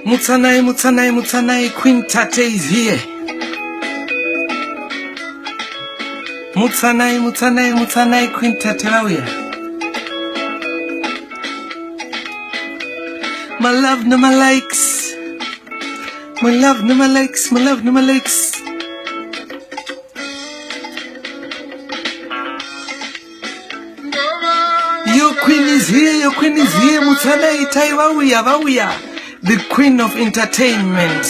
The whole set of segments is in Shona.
Mutsanai, Mutsanai, Mutsanai, Queen Tate is here. Mutsanai, Mutsanai, Mutsanai, Queen Tate vauya. My love no my likes. My love no my likes, my love no my likes. Your queen is here, your queen is here. Mutsanai, Tai vauya, vauya. The queen of entertainment.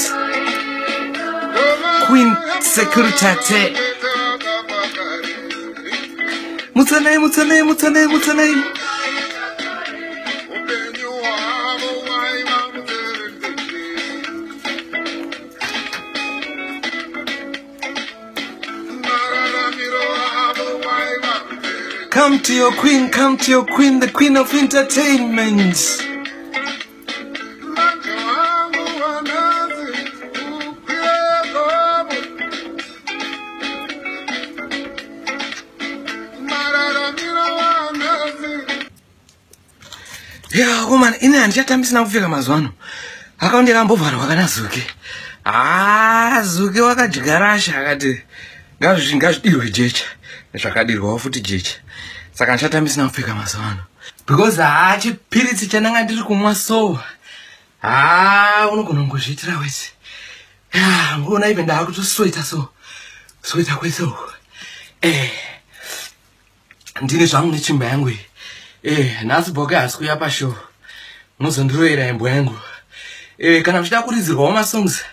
Queen Securitate. Mutsanai, Mutsanai, Mutsanai, Mutsanai. Come to your queen, come to your queen, the queen of entertainment. Ya komana, ini handichatambisina kupfeka mazuva ano. Akaunti akambovharwa kana Zuke. Haa, Zuke wakadya rasha akati ngazvidirwe jecha. Zvakadirwawo futi jecha. Saka handichatambisina kupfeka mazuva ano. Because haa chipiritsi chandanga ndiri kumwa so. Haa unogona kungozviitira wese. Ya, ngoona even ndaakutosweta so. Sweta kwese uku. Ndine zvangu nechimba yangu iyi. Nhasi Boke haasi kuuya pashow. Munozondiroyera imbwa yangu. Kana muchida kuridzirwawo masongs,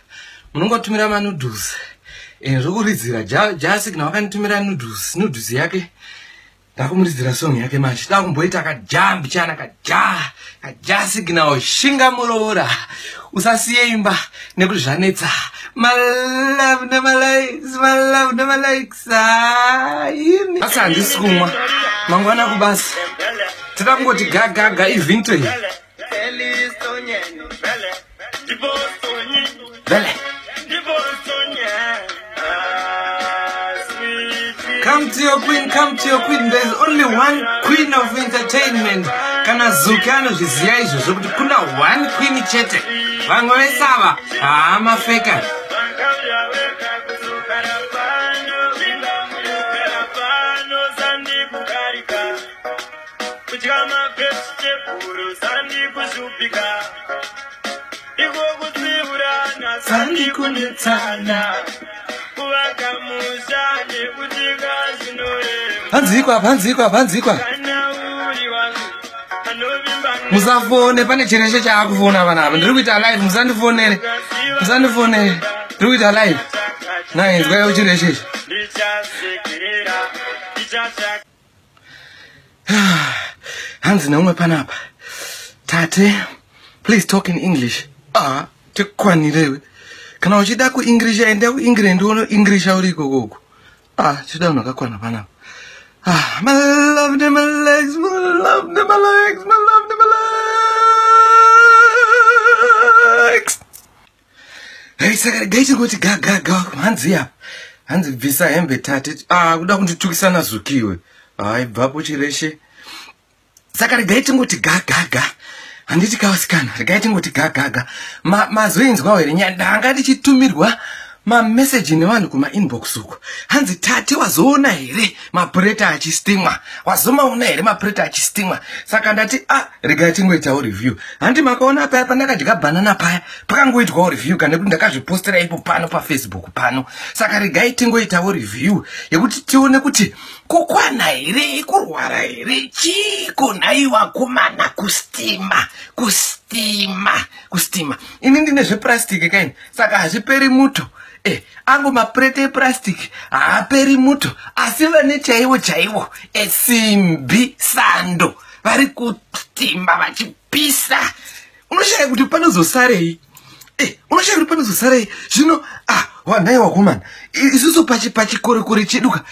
munongotumira manoodles. Zvokuridzira. Jasi kana wakanditumira noodles, noodles yake. Ndakumuridzira song yake manje. Ndakumboita kajambi chana kaja. Kaja signal shinga muroora. Usasiye imba nekuti zvanetsa. My love never likes, my love never likes. Ini. Asi handisi kumwa. Mangwana kubasa. Tida kungoti ga ga ga ivinto iyi. Vele. Come to your queen, come to your queen. There's only one queen of entertainment. Kana Zuke anozviziva izvozvo kuti kuna one queen chete. Vamwe vese ava haamafeka. Sandikunetsana. Hanzikwa, hanzikwa, hanzikwa. Musafone, pane chireshe chaakufona vanapa. Ndiri kuita live, musandifonere. Musandifonere. Ndiri kuita live. Nai, nzwaiwo chireshe ichi. Hanzi neumwe panapa. Tate, please talk in English. Ah, tikukwanirewe. Kana uchida kuEnglisha, enda kuEngland uno Englisha uri ikoko uko. Ah, chida munhu akakwana panapa. Ah, my love never legs, my love never legs, my love never legs. Hey, saka regai tingoti ga ga ga hanzi apa. Hanzi bvisa hembe tate. Ah, kuda kunditukisa naZukiwe. Hai, bvapo chireshe. Saka regai tingoti ga ga ga. Handiti kawasikana, regai tingoti ga ga ga. Mazoinzwawo here nyaya? Ndanga ndichitumirwa mameseji nevanhu kuma-inbox uko. Hanzi tate wazoona here mapureta achistimwa? Wazomaona here mapureta achistimwa? Saka ndati regai tingoitawo review. Handi makaona paya pandakadya banana paya, pakangoitwawo review kana nekuti ndakazvipostera ipo pano paFacebook pano. Saka regai tingoitawo review yekuti tione kuti kukwana here, kurwara here, chiko nhai vakomana kustima, kustima, kustima. Ini ndine zvepurasitiki kaini, saka hazviperi muto. Angu mapurete epurasitiki haaperi muto, asi vane chaiwo chaiwo esimbi sando vari kustima vachipisa. Unoshaya kuti panozosarei. Unoshaya kuti panozosarei. Zvino, wanhai wakomana, isusu pachikorekore chedu ka,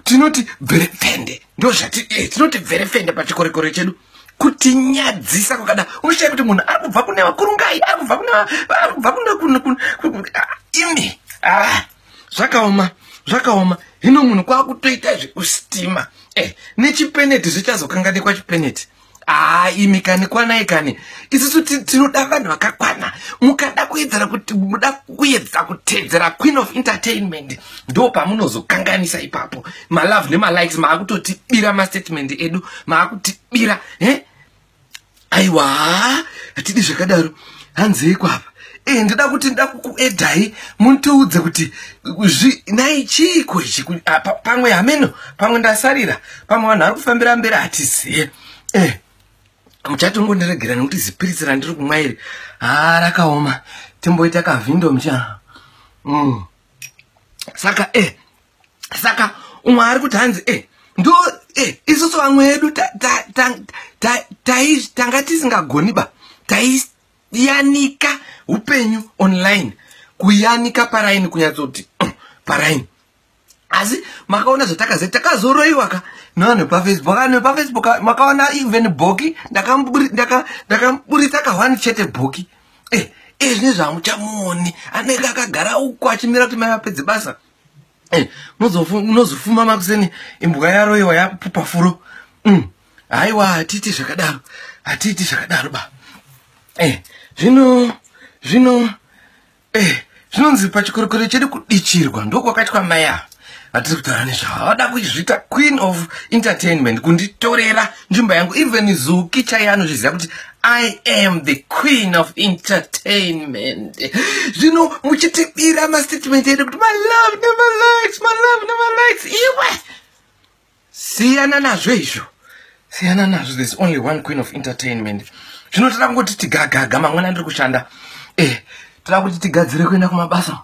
tinoti bverefende. Ndozvati, tinoti bverefende pachikorekore chedu. Kutinyadzisa kwakada. Unoshaya kuti munhu ari kubva kune vakurungai, ari kubva kune ari kubva kune, kune, kune, kune, imi. Zvakaoma, zvakaoma. Hino munhu kwakutoita zvekustima. Nechipeneti zvichazokanganikwa chipeneti. Haa imi kani, kwanai kani. Isusu tinoda vanhu vakakwana. Mukada kuedzera kuti muda kuedza kutedzera Queen of Entertainment, ndo pamunozokanganisa ipapo. Malove nemalikes maakutotibira, mastatement edu maakutibira, eh? Aiwa, hatidi zvakadaro. Hanzei kwapa? Ndoda kuti ndoda kukuedhai mundiudze kuti nai chiiko ichi. Pamwe hameno, pamwe ndasarira, pamwe vanhu vari kufambira mberi, hatiziye. Muchatongondiregera nekuti zipiritsi randiri kumwa iri ha rakaoma. Timboita kavhindo mucha. Saka saka umwe ari kuti hanzi ndo isusu vamwe edu tanga tisingagoni ba, taiyanika upenyu online, kuyanika paraini, kunyatsoti paraini. Asi makaona zvatakaziva, takazoroiwa ka nevanhu vepaFacebook. Vanhu vepaFacebook makaona even Bhoki, ndakaburitsa kahwani chete. Bhoki zvine zvamuchamuoni, anenge akagara uko achimira kuti mai vapedze basa. Unozofuma makuseni imbwa yaroiwa yapupa furo. Haiwa, hatiiti zvakadaro, hatiiti zvakadaro ba. Zvino zvinonzi pachikorokoro chedu kudichirwa ndokwakaitwa mai ava vatiri kutaura nezvavo. Vada kuzviita Queen of Entertainment, kunditorera nzvimbo yangu. Even Zuki chaiye anozviziva kuti I am the Queen of Entertainment. Zvino muchitibira mastatement edu kuti malove nemalikes, malove nemalikes. Iwe siyana nazvo izvo, siyana nazvo. There's only one Queen of Entertainment. Zvino toda kungoti tigagaga. Mangwana ndiri kushanda. Toda kuti tigadzire kuenda kumabasa.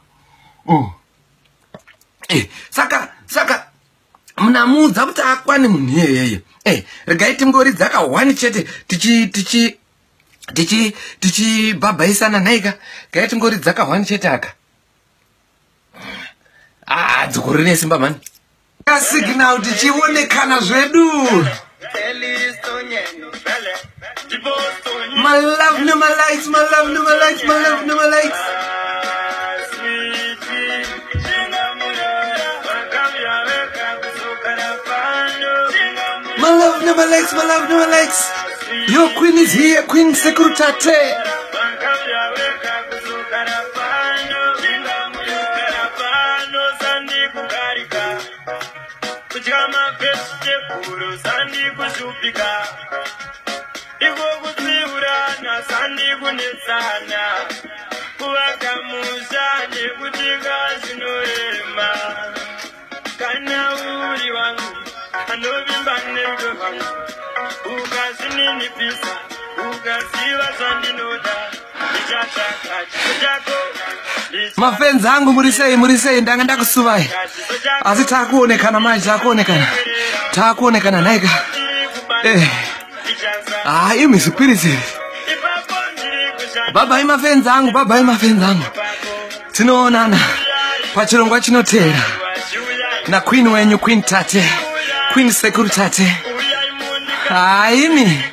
Saka munamuudza kuti akwane munhu iyeyeye. Regai tingoridza kahwani chete tichi tichi tichi tichibhabhaisana nhaika. Gai tingoridza kahwani chete aka. Ah, dzoko rine simba mani, kasignal tichionekana zvedu. My love no my likes, my love no my likes, my love no my likes. My love no my likes, my love no my likes. Your queen is here, Queen Sekuru Tate. Kudya mavhesitekuru sandi kushupika, iko kutsiurana sandi kunetsana, kuvaka musha nekutika zvinorema. Kana uri wangu anovimba nerudo rwangu, ukazvininipisa, ukaziva zvandinoda, ndichatsvaka chiso chako. Mafenzi angu, muri sei? Muri sei? Ndanga ndakusuvai, asi taakuonekana manje, taakuonekana, taakuonekana nhaika. Ah, imi zvipiritsi. Bye-bye mafenzi angu, bye-bye mafenzi angu. Tinoonana pachirongwa chinoteera naqueen wenyu, Queen Tate, Queen Sekuru Tate. Haimi.